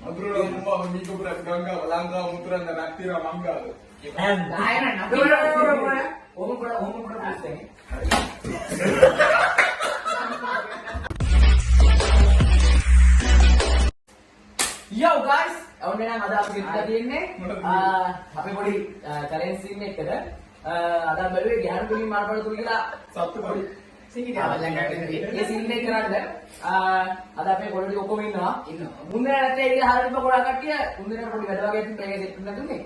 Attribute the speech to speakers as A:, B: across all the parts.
A: මధుරල මුම්බා මීකපුර ගංගාව ලංකාව මුතුරන්න රත්තිරා මංගාව.
B: ඔහොම පොඩ ඔහොම පොඩ පුස්තකේ. Yo guys, ඔන්න නම් අද අපි ගෙනලා තියෙන්නේ අපේ පොඩි චැලෙන්ජ් සීන් එකකට. අද අපි බැලුවේ ගැහණු පිළිම මාර්පඩ තුරු කියලා
A: සත්තු පොඩි.
B: ඒ සීන් එක කරන්න. අද අපේ පොඩි ටික ඔක්කොම ඉන්නවා. මුන් දෙනා නැත්තේ ඒක හරියට ගොඩක් කට්ටිය මුන් දෙනා පොඩි වැඩ වගේ තිබ්බා ඒක සෙට් වෙලා දුන්නේ.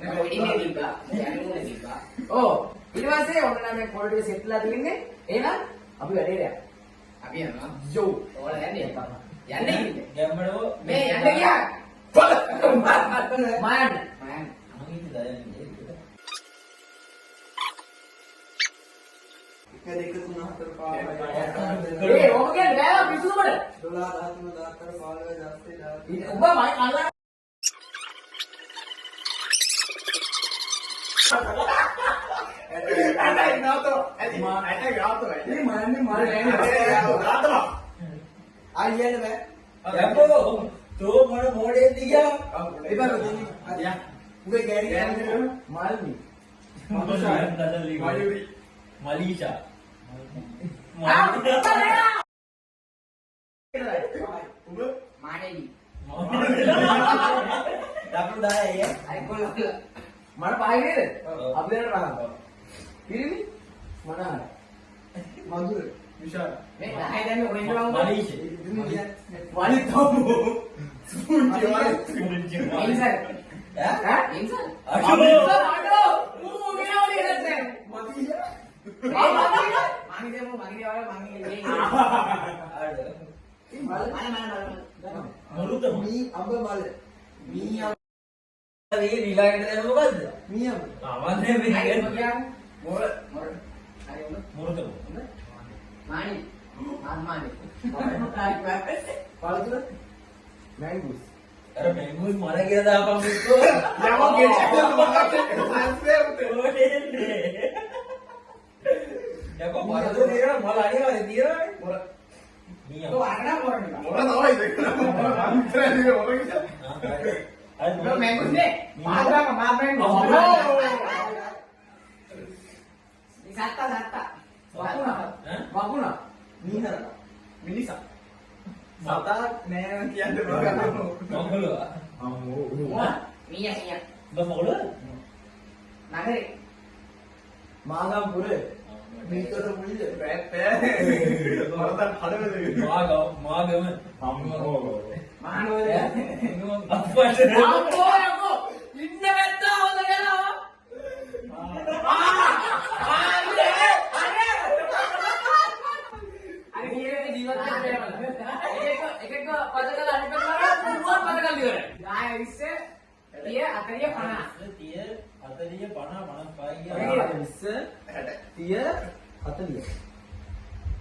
B: ඔව්. ඊට පස්සේ ඔන්න නම් මේ පොඩි ටික සෙට් වෙලා තියෙන්නේ. එහෙනම් අපි වැඩේට යමු.
C: අපි යනවා.
B: යෝ.
C: ඔයාලා යන්නේ එපා. යන්නේ කිව්වේ.
D: ගැම්මඩෝ
C: මේ යන්න ගියා.
B: මයන්න.
C: මයන්.
D: මං ඉන්නේ දයන්නේ.
E: 1 2 3 4 5 6
B: ඒ ඔබ කියන්නේ බෑ පිස්සුද මට.
E: 12 13 14 15 16
B: ඔබ මයි අල්ලන්න.
A: ඇටයි නාතෝ. ඇටයි නාතෝ.
E: මේ මන්නේ මන්නේ
A: නාතෝ.
E: ආ කියන්න බෑ.
D: ගැම්බෝ තෝ මොන මොඩේද ගියා?
E: එපා රොදි. උගේ ගෑණි කියන්නේ
B: මල්මි.
A: මයුරි.
D: මලීෂා.
A: උඹ
C: මානෙලි.
D: ලකුණු 10යි ඈ.
C: අය කොල්ල.
B: මට පහයි නේද?
D: ඔව්.
B: අපි දෙන්නට පහක්. පිරිමි මනහර.
E: මధుර.
A: විශාල.
C: මේ 10 දැන් ඔය ඉන්නවා.
D: මලීෂා.
E: ඉතින් කියන්නේ
B: වලිතම්බෝ.
A: පුංචි වල.
C: ඉන්සර්.
D: ඈ?
B: ඈ?
C: ඉන්සර්.
D: අඩෝ.
B: අඩෝ. මූ මෙයාවලි නැත්නම්.
E: මතිය.
B: ආ මතිය.
C: මං ඉතින් මං ඉතින් ඔයාලා මං ඉතින්
D: අඩෝ.
E: මල
C: මල මල මල.
D: මුරුතම.
E: මී අඹ මල. මී අඹ
D: මේ ඊළඟට දැන් මොකද්ද?
E: මී අඹ.
D: ආ මන් දැන් මේ
C: හරි
D: කියන්නේ.
C: කියන්නේ. මොර මොර. හරි උඹ.
D: මුරුතම.
C: මානි. මාන් මානි.
E: පළතුර.
B: මැංගුස්.
D: අර මැංගුස් මල කියලා දාපන් මිත්‍රෝ.
A: යමෝ ගෙච්ච
D: ඔය යකෝ පරදෝ තියෙනවා මල අනිවාර්යෙන් තියෙනවානේ.
A: මොර
D: මීයා.
C: ඔය අරගෙන මොරන්නේ.
A: මොර තමයි දෙක. මොර අන්තරේ මොර කියලා.
D: හරි.
C: ඔය මැංගුස් නේ. මාත් මාත් මැංගුස්. සත්තා සත්තා.
B: වකුණා.
D: ඈ?
B: වකුණා.
E: මීහර.
A: මිනිසා. සතා නෑ නෑ කියන්න බෑ.
D: මංගලුවා.
A: අම්මෝ.
C: මීයා මීයා.
D: උඹ මොකද?
C: නගරේ.
B: මාගම්පුර.
E: මීතර මුලිය.
A: බෑ බෑ. මරතන් හදවද.
D: මාගම මාගම.
A: අම්මෝ.
C: මහනුවර.
D: අප්පට.
B: අම්මෝ යකෝ. ඉන්න වැත්තා හොඳ කරා.
C: අර කියන්නේ
B: ජීවත් වෙන්න බෑ මල. එක එක එක පද කරලා අනිත් පැත්ත කරා පුළුවන් පද කරලා ඉවරයි.
C: 10 20 30 40 50.
D: 30 40 50 55 ගියා.
B: 20 30 40.
C: 10 20 30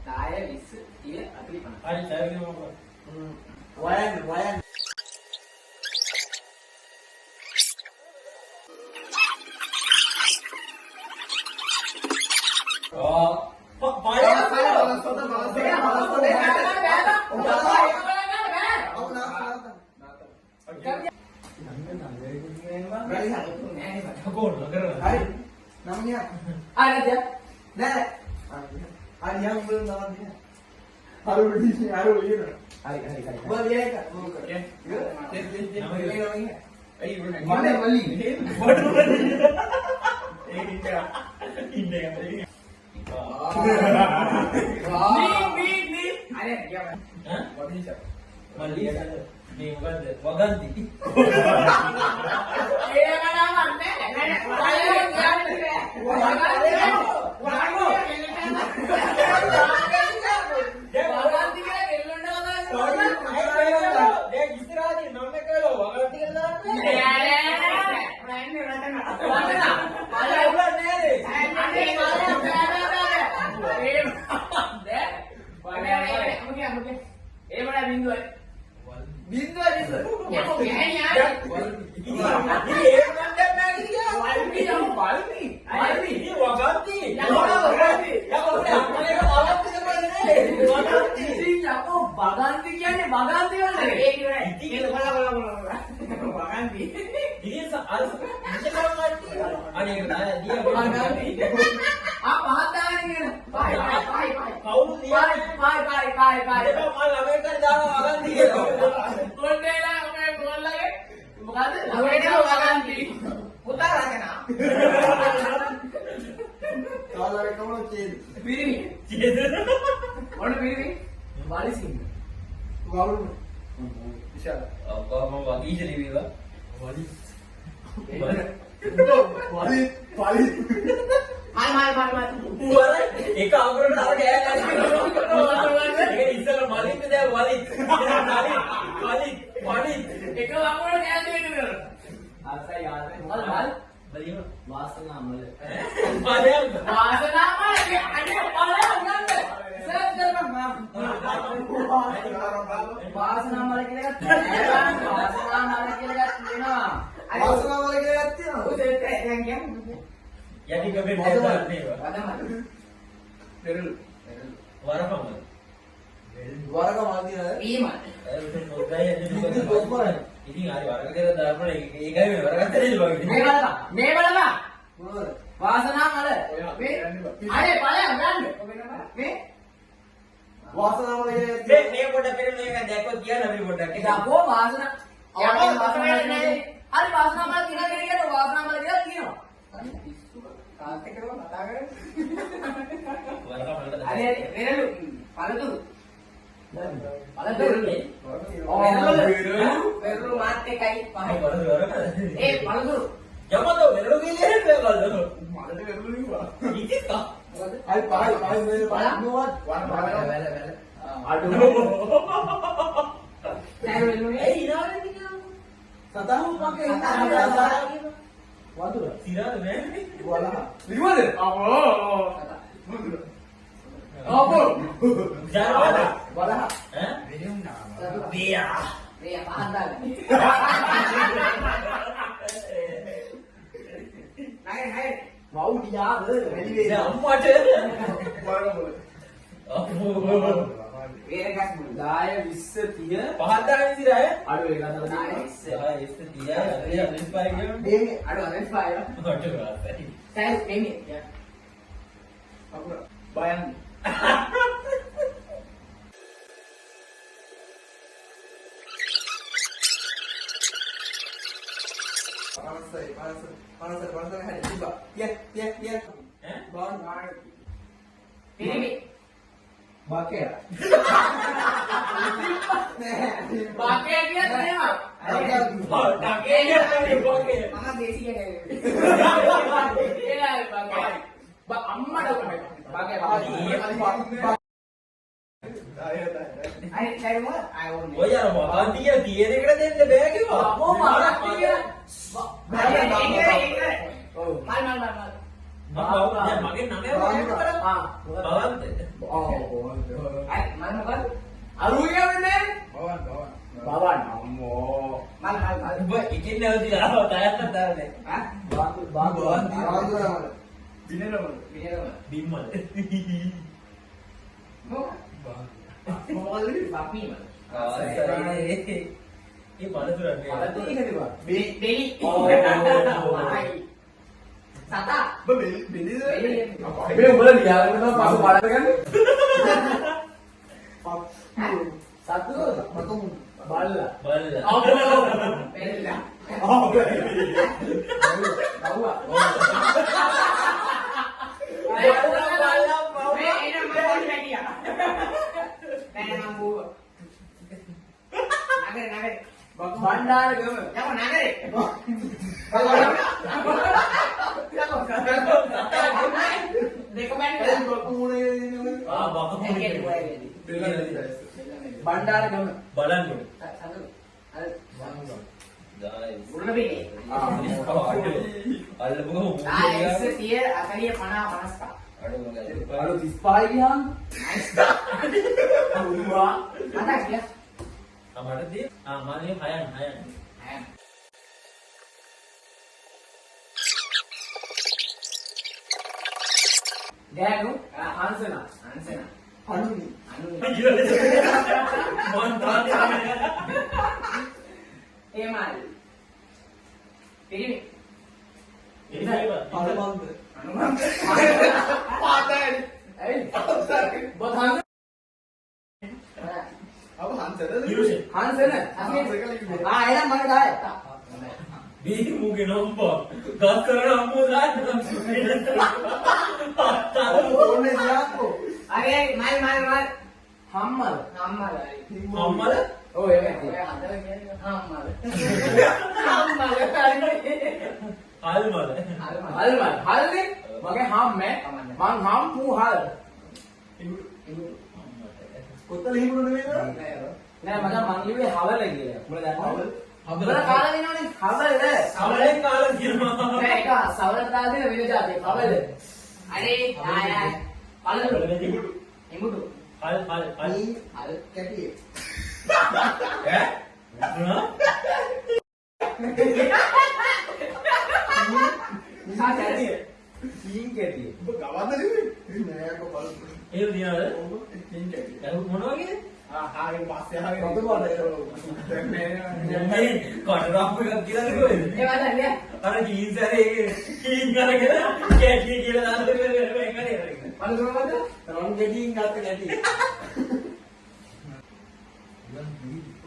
C: 40 50.
D: හරි සර් මොකද?
E: වයන් වයන්.
D: ආ පය
E: පළ ඔව් නා නා.
D: කෝ නගර.
E: හරි. නම නියන්.
B: ආ නැද්ද?
E: නෑ. හරි යම් උඹ නම දිහා. හරි උඩි හරි උඩි.
B: හරි හරි හරි.
E: උඹ ලිය එක. මොකද?
B: මනේ මලි.
D: ඉන්න
B: නී නී නී.
C: අර ගියා.
D: ඈ? මල්ලි මේ මොකද්ද? වගන්ති.
B: ඒ වඩා වන්නේ
C: නෑ නෑ.
B: වගන්ති කියලා ගෙල්ලොන්න කතා කරන්නේ.
D: දැන් ඉස්සරහදී නම කළෝ වගන්ති කියලා දාන්න.
B: නෑ නෑ
C: නෑ නෑ.
B: නෑ.
D: අර අවුලක් නෑ නේ.
B: අනේ නෑ නෑ නෑ. ඒ නෑ.
C: මුගේ මුගේ.
B: ඒ වඩා බින්දුවයි. බින්දුවයි බින්දුවයි.
C: යකෝ ගෑණි ආ.
D: ඉතින් ඒක නම් දැන් නෑ කියා.
B: වල්මි යම් වල්මි. වල්මි.
D: ඉතින් වගන්ති.
B: යකෝ වගන්ති.
D: යකෝ අපේ එක වගන්ති තමයි නේ. වගන්ති.
B: ඉතින් යකෝ බගන්ති කියන්නේ බගන්ති වලට.
C: ඒක ඉවරයි. ඒක බලා බලා බලා. වගන්ති.
D: ඉතින් අර මෙච්චර කට්ටිය අනේ ඒක නෑ දියා
B: වගන්ති. ආ පහක් දාගෙන කියන. පහයි පහයි පහයි.
D: කවුරු ලියන්නේ?
B: පහයි පහයි පහයි පහයි.
D: එපා මම ළමයට හරි දානවා වගන්ති කියලා.
B: කොණ්ඩේලා ඔය කොල්ලගේ මොකද්ද? ළමයට වගන්ති.
C: පුතා රචනා.
E: කාලාවේ කමන චේද.
B: පිරිමි. ඔන්න පිරිමි. වලිසිංහ.
E: වරුණ. විශාල.
D: අප්පා මම වගීෂ ලිව්වා.
E: වලි. වලි පලි.
C: මල් මල් මල් මල්.
D: ඌ අර එක අකුරට අර කෑල්ල හරි ඒක ඉස්සෙල්ලා මලින්ද දැන් වලිත්. දැන් මලිත් වලිත් පලිත්.
B: එක වගුරට කෑල්ල දෙන්න කරනවා. ආසයි ආසයි. මොකද මල්?
D: බලීම.
B: වාසනා මල.
D: මලයන්.
B: වාසනා මල අනේ මල උනන්ද. සර්ච් කරපන් මම. වාසනා මල කියලා එකක් තියෙනවා. වාසනා මල කියලා එකක් තියෙනවා.
E: වාසනාව වල කියලා එකක් තියෙනවා.
C: ඔය දැන් කියන්නේ.
D: යටි කමෙන්ට් එකක් දාන්න ඒවා.
C: වදමල්.
A: පෙරළු.
D: වරපමල.
E: වරක මල් තියනද?
C: වීමල්.
D: ඉතින් හරි වරක කියලා දාපුවා ඒකයි මේ වරකත් දෙන්නේ වගේ.
B: මේ බලපන්. මේ බලපන්.
E: මොනවද?
B: වාසනා මල. මේ අනේ ඵලයන් ගන්න. මේ
E: වාසනාව වල කියලා එකක්
D: මේ
E: තියෙනවා.
D: මේ පොඩ්ඩක් පෙරේ මේක දැක්කොත් කියන්න අපි පොඩ්ඩක්.
B: යකෝ වාසනා
C: යකෝ වාසනා නෑ.
B: හරි වාසනා මල කියලා කියන කියන්නේ වාසනා මල කියලා කියනවා.
C: කාත් එක්ක කතා කරන්නේ.
D: වරකමලට
C: හරි හරි වෙරළු. පළතුරු.
B: පළතුරු.
C: වෙරළු. වෙරළු මාත් එකයි පහයි. ඒ පළතුරු.
D: යමද වෙරළු කියලා නේ බලන්න.
A: මලට පෙරළු ලිව්වා.
D: ඉතින් කා.
C: මොකද?
E: හරි පහයි පහයි මේ පහයි මොනවද?
A: වර
B: වැල වැල.
E: අඩු.
C: නෑ වෙරළුනේ.
D: ඇයි ඉනා වෙන්නේ කියලා?
E: සතහු පකේ වතුර.
D: සිරාද නෑනේ.
E: වලහ.
A: ලිව්වද? අපෝ. අපෝ.
D: ජානවද?
E: වලහ.
D: ඈ? බියා.
C: මේ පහක් දාගන්න. නෑ නෑ.
E: වවුනියාව වැඩි වේද?
D: දැන් අම්මට.
A: වරක මොල.
D: අපෝ.
C: වේරගස් මුල.
B: 10 20 30
D: පහක් දාගෙන සිරා ඈ?
B: අඩු එක අතර
C: දාය
B: තියෙනවා.
C: 20.
D: 10 20 30 45 කියමු.
E: මේ
C: අඩු 45.
D: අඩු වාසයි.
C: සෑල් මෙමි.
A: අකුර. බයන්.
E: පනසයි පනස පනස පනස හැට තිබ්බා. තිය තිය තිය.
D: ඈ?
E: බාන.
C: පිරිමි.
E: බකේ. නෑ.
B: බාකේ කියලා තියෙනවා.
D: ටකේ කියන්නේ බොකේ.
C: මම දේශි කියන්නේ.
B: කියලා බාකේ. බා අම්මට උකමයි. බාකේ බාකේ.
C: අය සෑල් මොකද? ආය ඕනේ.
D: ඔය අර වගන්ති කියලා තියෙන එකට දෙන්න බෑ කිව්වා.
B: අපෝ මාරක් කියලා.
C: ඒක ඒක.
B: ඔව්.
C: මල් මල් මල් මල්.
D: මම දැන් මගේ නම ඇහුවා.
B: ආ
D: භවන්ත.
B: ඔව්.
C: අය මල් මොකද?
B: අරු කියන්නේ
A: බවන් බවන්.
B: බවන්.
A: අම්මෝ.
C: මල් මල් මල්.
D: උඹ එකෙන් නැවතිලා තයත්තක් දාන්නේ.
C: ආ
B: බාඳු බාඳු.
E: බාඳුරමල.
A: බිනරමල.
C: විහෙරම.
D: බිම්මල.
C: මොකද?
E: මොකද?
C: බක්මී මල්.
D: ආසයි. ඒ පළතුරක් නේ.
B: පළතුර
E: ඒක තිබ්බා.
C: බෙලි.
D: ඔව්.
C: පහයි. සතා.
A: ඔබ බෙලි බෙලිද?
C: බෙලි.
B: මේ උඹලා ලියාගෙන තමයි පසු පාඩම් කරන්නේ. සතු
E: මතුම්.
B: බල්ලා.
D: බල්ලා.
B: අපෝ.
C: බෙල්ලා.
B: බව්වා.
C: මේ එන මම පොඩි පැටියා. නෑ මම බූව. නගරේ නගරේ.
B: බණ්ඩාරගම.
C: යමු නගරේ. දෙකමෙන්
E: බකුමුණ කියලා දෙන්නේ.
D: ආ බකමුණ.
B: බණ්ඩාරගම.
D: බලන්න ඕනේ.
C: සතුරු. අර
D: ගායිස්.
C: උරුණ පිටේ.
D: අල්ලපුවම
C: ආ 20 30 40 50 55.
D: අඩු මග.
B: අර 35 ගියාම
C: නයිස්.
B: උවා.
C: මතක් ගියා.
D: ආ මට දී. ආ මම හයන් හයන්.
C: ඈ.
B: ගෑනු අංශනා.
C: අන්සන.
E: අනුනි.
C: අනුනි.
D: මං තාත්තේ.
C: හේමාලි.
B: පිරිමි.
E: හනුමන්ත.
B: හනුමන්ත.
A: පාතයි.
B: ඇයි? බොතහන්.
A: අව හංසද?
D: හිරුෂ.
B: හංසන. ආ එහෙනම් මගේ 10.
D: මේ මුගේ නම්බා ගස් කරන අම්මෝ දාන්න.
E: ඕනේ දිහාකෝ.
C: හරි හරි මල් මල් මල්.
B: හම්මල.
C: හම්මල හරි.
D: අම්මල
B: ඔව් ඒක ඇති.
C: ඔය හදලා කියන්නේ හම්මල. හම්මල හරි.
D: හල්මල.
B: හල් මල්. හල්නේ මගේ හම්මේ මං හම් පු හල්.
E: කොත්තල හිමුණු නෙමෙයිද?
B: නෑ මචං මං ලිව්වේ හවල කියලා. උඹලා දන්නවද?
D: හවල.
B: උඹලා කාලා දෙනවනේ හවල.
D: සවලෙන් කාලා කියනවා.
B: නෑ ඒක සවලට දාලා දෙන වෙන ජාතියක්. හවල.
C: හරි ආය ආය.
B: පළතුරු.
C: එමුඩු.
D: හල් හල් හල්.
E: මී
C: හල්.
E: කැටියේ.
D: ඈ මොනවා?
B: මී කැටියේ.
A: ඔබ ගවද්ද ලිව්වේ?
E: නෑ කෝ බලන්න.
D: එහෙම තියනවද?
A: කිං කැටිය.
D: දැන් මොනවා කියන්නේ?
A: ආ හරි පස්සේ හරි.
E: රතු පාටයි.
A: දැන් මේ
D: මේ කටරාප්පු එකක් කියලාද කොහෙද?
C: ඒ වදන් නෑ.
D: අර ජීන්ස් හරි ඒකේ කීන් අරගෙන කැටිය කියලා දාන්න වෙන එක නේ අරගෙන.
B: පළතුරු මොකද්ද?
E: රන් ගෙඩියෙන් ගත්ත කැටියේ.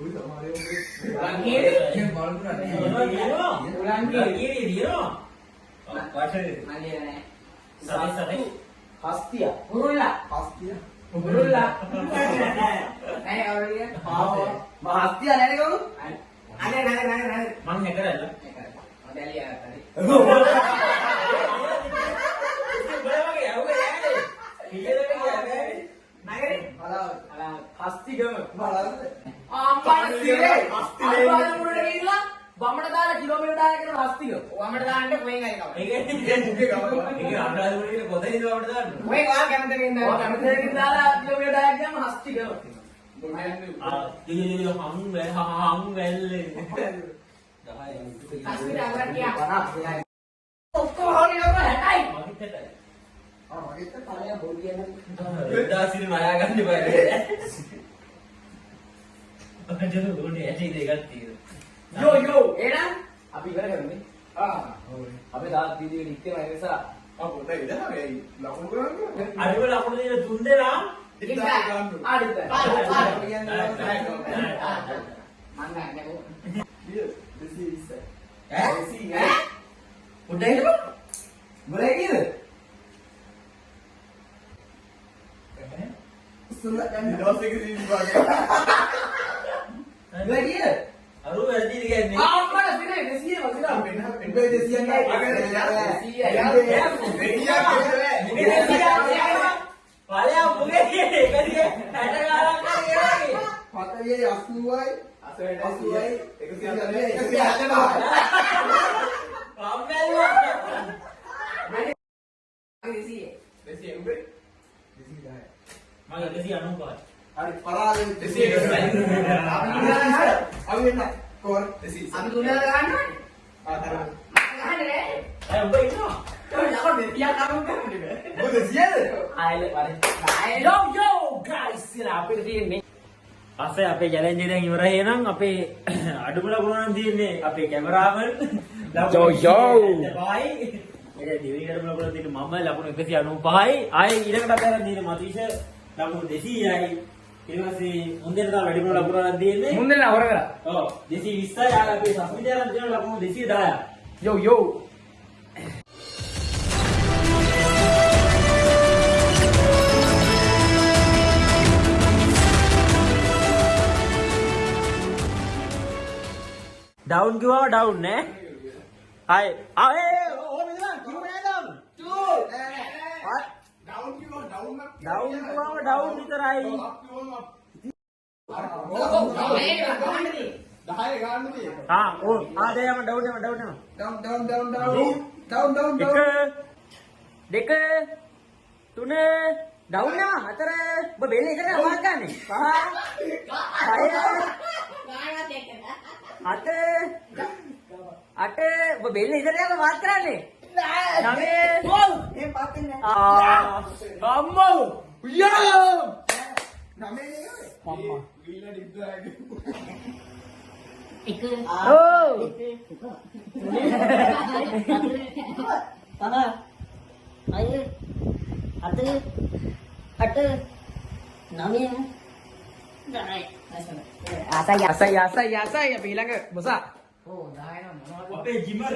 E: ඔය සමහර ඒවා
C: උලන් කීරි.
D: මොනවා කියනවා?
C: උලන් කීරි.
D: කීරි දිනනවා. කට
C: මල් ලියලා නෑ.
D: සරේ සරේ.
B: හස්තිය.
C: කුරුල්ලා.
E: පස්තිය.
C: කුරුල්ලා. නෑ කවුරු කියන්නේ?
E: පාවා.
B: මම හස්තිය නෑනේ කවුරු?
C: අනේ නෑ නෑ නෑ.
D: මං හැකරಲ್ಲ.
C: මම දැලියා හරි.
D: උඹලා වගේ ඇහුවේ නෑනේ. කියලා කියන්නේ.
C: නගරේ.
E: බලාව.
C: අලා
B: හස්තිගම.
E: බලන්න.
B: අම්මා සිරේ.
A: හස්තිලේ.
B: අම්මා මුරට ගිහිල්ලා වමට දාලා කිලෝමීටර් 10 කරන හස්තිගම.
C: වමට දාන්න කොහෙන් හරි කවන්න.
D: ඒ කියන්නේ
A: මුගේ ගම.
D: ඒක අනුරාධපුර කියලා කොතනින්ද අපිට දාන්න?
C: කොහෙන් ඔයා කැමති වෙන්නේ?
B: ඔයා කැමති දෙයකින් දාලා කිලෝමීටර් 10ක් ගියාම හස්තිගම.
A: ඔබ කියන්නේ
D: ආ යෝ යෝ හං වැල් හං වැල්ලේ. 10
C: හස්තිට අගරක් ගියා.
B: ඔක්කොම හොරි නම 60යි.
D: මගෙත් හැටයි.
E: ආ මගෙත්
B: ඵලයන් බොරු කියන්නේ.
D: දාසිරි ණයා ගන්න බෑ. මට ඕනේ ඇටි දෙකක් තියෙනවා.
B: යෝ යෝ එහෙනම් අපි ඉවර කරමුනේ.
A: ආ
B: අපි තාත් වීඩියෝ ලික් කරන නිසා
A: ආ පොතේ ඉඳලා මේ ලකුණු කරන්නේ.
D: අඩුම ලකුණු දෙන තුන් දෙනා
A: ඉතින් ගන්න.
B: ආදිත.
C: මං ගන්න නෑ.
E: කීයද? 220.
D: ඈ
B: ඈ?
D: පොඩ්ඩක් හිටපන්.
B: උඹලා කීයද?
E: සුල්ල ගන්න.
A: දවස් එක සීනි වගේ.
B: උඹලා කීයද?
D: අරු වැරදිද කියන්නේ?
B: අම්මා සිරේ 200 වසිනා.
E: උඹේ 200 ගන්න.
D: ඵලයන් මුගේ කියන්නේ එක දිගේ 60 ගානක් හරි ඒ වගේ.
E: 40යි 80යි 80යි
A: 170
E: 175යි.
D: කම්මැලිවා.
C: 200.
A: 200 උඹේ
E: 210යි.
D: මගේ 195.
E: හරි පරාද වෙච්ච.
A: 220.
E: අපි වෙන්න. කොහොමද?
A: 220.
C: අපි තුනට ගන්න ඕනේ.
A: ආ තරම.
C: ගහන්න නෑ.
D: අය උඹ ඉන්නවා.
B: ලකුණු දෙතියක් අරුම් කරන්නේ බෑ.
E: ඔය 200ද?
B: ආයෙ වරේ. යෝ යෝ ගයිස් ඉතින් අපිට තියෙන්නේ
D: පස්සේ අපේ චැලෙන්ජ් එක දැන් ඉවරයි එහෙනම් අපේ අඩුම ලකුණ නම් තියෙන්නේ අපේ කැමරාමන්
B: යෝ යෝ.
D: පහයි. ඒ දෙවෙනි අඩුම ලකුණ තියෙන්නේ මම ලකුණු 195යි. ආයේ ඊළඟට අපි අරන් තියෙන්නේ මතීෂ ලකුණු 200යි. ඊට පස්සේ මුන්දෙන් තමයි වැඩිපුර ලකුණු අරන් තියෙන්නේ.
B: මුන් දෙන්නා හොර කරා.
D: ඔව් 220යි. ආයේ අපේ සස්මිත අරන් තියෙන ලකුණු 210යි.
B: යෝ යෝ.
D: ඩවුන් කිව්වම ඩවුන් නෑ. ආයේ ආයේ ඔය මෙතන කිව්වේ නෑ ඩවුන්.
A: ඩවුන් කිව්වම ඩවුන් නම්
D: ඩවුන් කිව්වම ඩවුන් විතරයි.
A: අප් කිව්වම අප්.
C: මේ ගහන්න තියෙන්නේ.
A: 10 ගන්න තියෙන්නේ.
D: ආ ඔව් ආ දැන් යම ඩවුන් යම ඩවුන් යම.
E: Down down down down. Down down
D: එක
E: ඩවුන්.
D: දෙක තුන ඩවුන් යනවා හතර ඔබ බෙල්ල එකට අමාරු ගන්නේ පහ හය
C: ගානවත් එක්ක.
D: හත අට ඔබ බෙල්ල ඉස්සරහ යනවා මාත් කරන්නේ නවය
E: මේ පාත් වෙන්නේ
D: ආ
B: අම්මෝ යෝ
E: නෑ. නමේ නේ.
B: අම්මා
A: ගිහිල්ලා ඩිබ්බා.
F: එක
B: ඔව්.
F: 5 6 7 8 9 10.
B: ආසයි ආසයි ආසයි ආසයි. අපි ඊළඟ බොසා.
C: ඔව් 10 නම් මොනවද?
D: අපේ ජිමර්.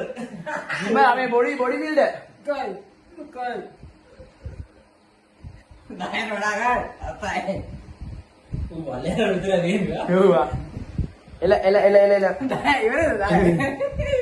B: ජිම අපේ බොඩි බොඩි බිල්ඩර්.
C: කයි කයි 10 වඩා ගන්න. 7යි.
D: ඌ වලේ විතර නේද?
B: ඔව්. එල එල එල එල එල.
C: 10 ඉවරද? 10.